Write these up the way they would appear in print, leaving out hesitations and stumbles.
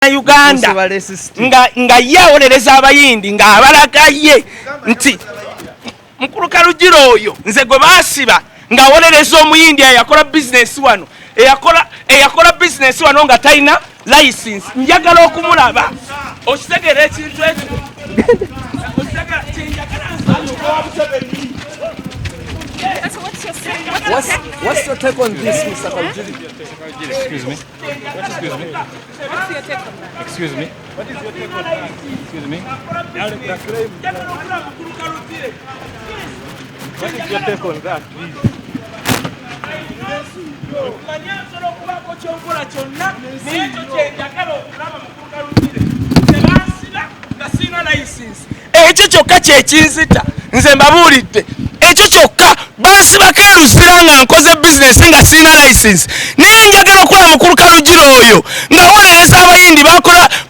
Uganda nga ye awolereza Abayindi ng'abalaga ye nti mukulu Kalugiro oyo nze gwe baasiba ng'awolereza Omuyindi eyakola bizinesi wano, eyakola bizinesi wano nga talina license. Njagala okumulaba. Okitegeera ekintu ekyo? Kyenjagala nsanyuka. What's your take on this, Mr. Karugire? Excuse me. Excuse me. Excuse me. Excuse me. Njagala okulaba mukulu Kalugire. What is your take on that, please? Manye nsobola okubaako kyonkola kyonna, naye ekyo kyenjagala okulaba, mukulu Kalugire tebansiba nga sirina license. Ekyo kyokka kyekinzita nze. Mbabuulidde, ekyo kyokka. Bansibako eruzira nga nkoze bizinesi nga sirina license, naye njagala okulaba mukulu Kalugire oyo ng'awolereza Abayindi.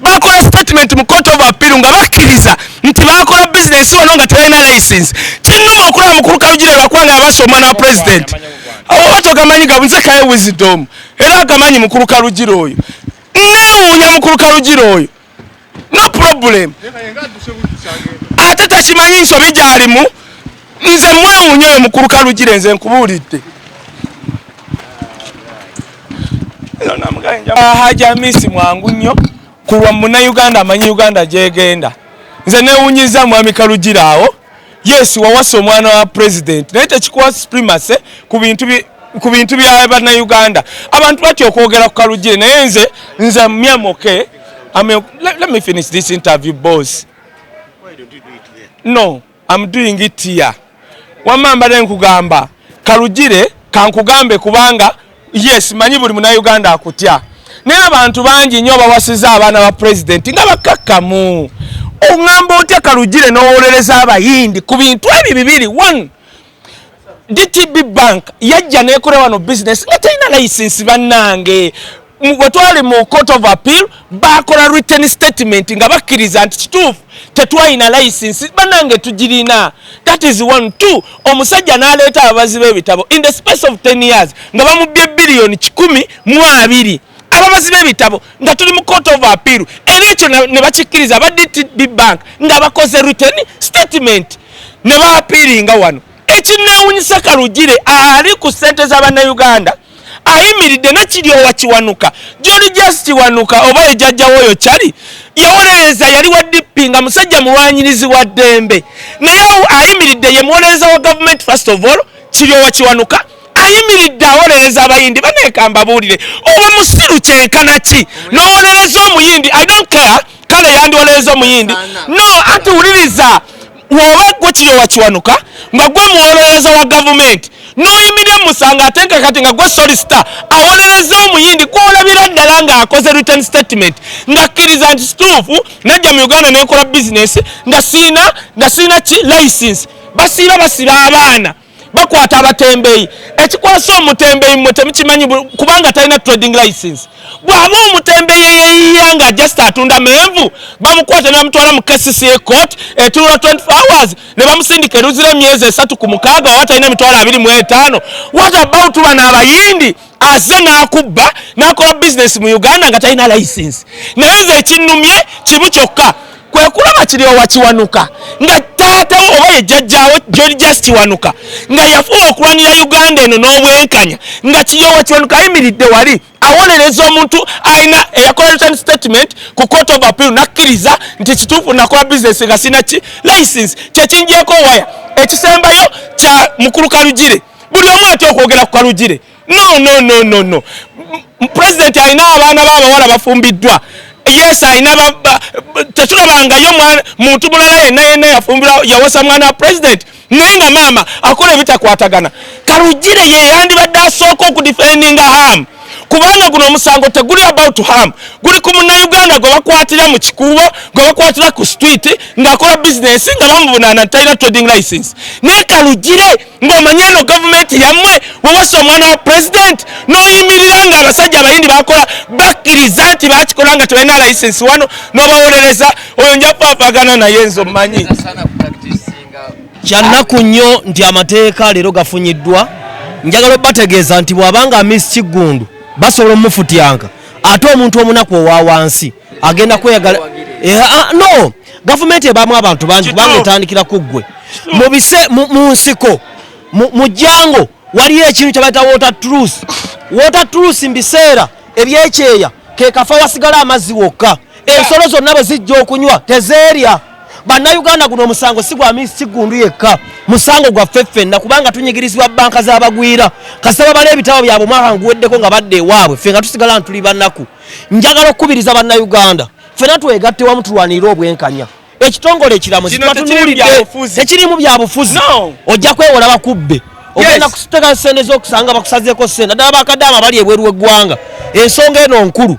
Bakola statement mu Court of Appeal nga bakkiriza nti bakola bizinesi wano nga tebalina license. Kinnuma okulaba mukulu Kalugire, lwakubanga yabasa omwana wa president. Oba togamanyi gabu nze Kaye Wisdom era agamanyi. Mukulu Kalugire oyo, neewuunya mukulu Kalugire oyo. No problem, ate takimanyi nsobi gyalimu. Nze mwewuunya oyo mukulu Kalugire, nze nkubuulidde. Haji Amisi mwangu nnyo kulwa Munnayuganda amanyi Uganda gyegenda. Nze newunyiza mwami Kalugire awo. Yes, wawasa omwana wa president, naye tekikuwa supremacy ku bintu bya Bannayuganda. Abantu batya okwogera ku Kalugire, naye nze myamoke. Let me finish this interview, boss. No, I'm doing it here. Wamma mbadde nkugamba Kalugire, kankugambe, kubanga yes, manyi buli Munnayuganda akutya, naye abantu bangi nnyo bawasiza abaana ba pulezidenti nga bakakkamu. Oŋŋamba otya Kalugire n'owolereza Abayindi ku bintu ebyo bibiri? One, DTB Bank yajja nekola wano business nga terina license. Bannange, bwe twali mu Court of Appeal, bakola written statement nga bakkiriza nti kituufu tetwalina license. Bannange, tugirina. That is one. Two, omusajja n'aleeta ababazi b'ebitabo, in the space of 10 years nga bamubbye 120 billion. Ababazi b'ebitabo, nga tuli mu Court of Appeal, era ekyo ne bakikkiriza aba DTB Bank nga bakoze written statement ne baapiiringa wano. Ekinneewunyisa, Kalugire ali ku ssente z'Abannayuganda, ayimiridde nakiryowa Kiwanuka, Georges Kiwanuka, oba ejjajjawo oyo kyali yawolereza, yali wa DP, nga musajja mulwanyirizi wa ddembe, naye ayimiridde ye muwolereza wa gavumenti. First of all, Kiryowa Kiwanuka ayimiridde awolereza Abayindi. Baneeka mbabuulire, oba musiru kyenkana ki n'owolereza Omuyindi? I don't care, kale yandiwolereza Omuyindi. No, anti wuliriza, woba gwe Kiryowa Kiwanuka nga gwe muwolereza wa gavumenti, n'oyimirira musango, ate nga kati nga gwe solicitor awolereza Omuyindi gwolabira ddala ng'akoze written statement ng'akkiriza nti kituufu najja mu Uganda nekola bizinesi nga siina ki license. Basiiba basiba abaana, bakwata abatembeeyi. Ekikwasa omutembeeyi mmwe temukimanyi, kubanga talina trading license. Bw'aba omutembeeyi eyeyiya nga just atunda menvu, bamukwata ne bamutwala mu KCCA court etuula 24 hours, ne bamusindika eruzira emyezi 3 ku 6 oba talina 25,000. What about bano Abayindi? Aze n'akubba n'akola bizinesi mu Uganda nga talina license. Naye nze ekinnumye kimu kyokka, kwe kulaba Kiryowa Kiwanuka nga taatawo oba ye jjajjaawo Georges Kiwanuka nga yafuba okulwanira Uganda eno n'obwenkanya, nga Kiryowa Kiwanuka ayimiridde wali awolereza omuntu alina eyakola written statement ku Court of Appeal nakkiriza nti kituufu nakola bizinesi nga sina ki license. Kyekingyeko waya ekisembayo kya mukulu Kalugire. Buli omu atya okwogera ku Kalugire. No, no, no, no, no. President alina abaana b'abawala bafumbiddwa. Yes, alina tetulabangayo muntu mulala yenna yenna yafumbira, yawasa mwana wa president, naye nga maama akola ebitakwatagana. Kalugire ye yandibadde asooka okudefendinga Ham, kubanga guno omusango teguli about Ham, guli ku Munnayuganda gwe bakwatira mu kikuubo, gwe bakwatira ku street ng'akola bizinesi, nga bamuvunaana nti talina trading license. Naye Kalugire, ng'omanye eno gavumenti yammwe, wewasa omwana wa president n'oyimirira ng'abasajja Abayindi bakola, bakkiriza nti bakikola nga tebalina license wano, n'obawolereza. Oyo nja kufaafagana naye, nze omumanyi. Kyannaku nnyo nti amateeka leero gafunyiddwa. Njagala obategeeza nti bw'abanga Miss Kiggundu basobola omufutyanka, ate omuntu omunaku owa wansi. Agenda kweyagala. Eh, ah, no, gavumenti ebaamu abantu bangi kubanga etandikira ku ggwe mubise mu nsiko, mu jjango waliyo ekintu kyebayita water truce. Water truce mu biseera ebyekyeya ke kafa wasigala amazzi wokka, ensolo zonna bwe zijja okunywa tezeerya. Bannayuganda, guno omusango si gwa Miss Kiggundu yekka, musango gwaffe ffenna, kubanga tunyigirizibwa banka z'abagwira. Kasita babala ebitabo byabwe omwaka nguweddeko nga badda ewaabwe, ffe nga tusigala ntuli bannaku. Njagala okukubiriza Bannayuganda ffenna twegatte wamu tulwanirire obwenkanya. Ekitongole ekiramuzi Kino tekirimu tubatunuulidde. byabufuzi. Tekirimu byabufuzi. No. Ojja kwewola bakubbe, ogenda kuteka sente z'okusanga bakusazeeko sente, naddala bakadaama bali ebweru w'eggwanga. Ensonga eno nkulu.